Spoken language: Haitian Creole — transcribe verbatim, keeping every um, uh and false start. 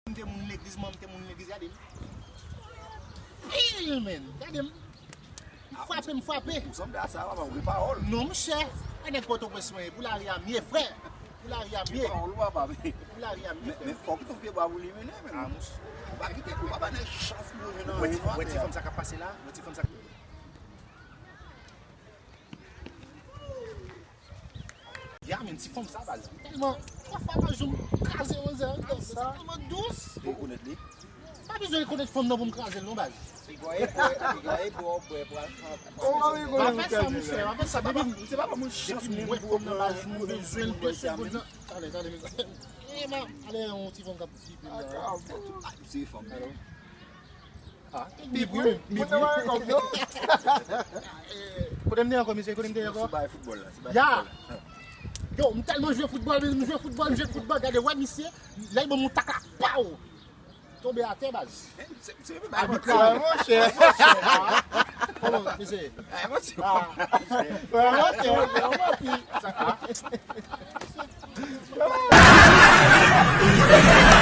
M te moun legliz, manman m te moun legliz, gade m. Pil, men. Gade m. M frape, m frape. Ou sanble a sa, papa, ou gen pawòl. Non, monchè. E nèg Pòtoprens mwen ye. Pou lari a m ye, frè. Pou lari a m ye. Gen pawòl, papa, men. Pou lari a m ye, frè. Men fòk ou tou pye bwa pou li mennen, men. Ah, monchè. Ou pa kite kou, papa, nan chans pou yo jwenn anyen. Wè ti fanm sa k ap pase la? Wè ti fanm sa k Ya, men ti fanm sa, baz. Tèlman, pafwa pa janm kraze yon zè ankò, men se tèlman dous. Ou rekonèt li? Pa bezwen rekonèt fanm nan pou m kraze l non, baz. Piga e bwè, piga e bwè, bwè, bwè. Pa fè sa, monchè, pa fè sa. Depi m, depi m wè fanm nan, baz, m bezwen l de segonn nan. Talè, talè, mezanmi. E, ma, talè, yon ti fanm k ap vipe la. Ah, se fanm. Ah, big win, big win. Kote m te ankò, mesye? Kote m te ankò? Se bay foutbòl la, se bay foutbòl la. Yo, m tèlman jwe foutbòl, men m jwe foutbòl, m jwe foutbòl. Gade, wè, misye, lè l ban m yon taka, paw! Tonbe atè, baz. Abit la, monchè. Kòman, mesye? Ah, monchè. Ah, monchè, monchè, monchè.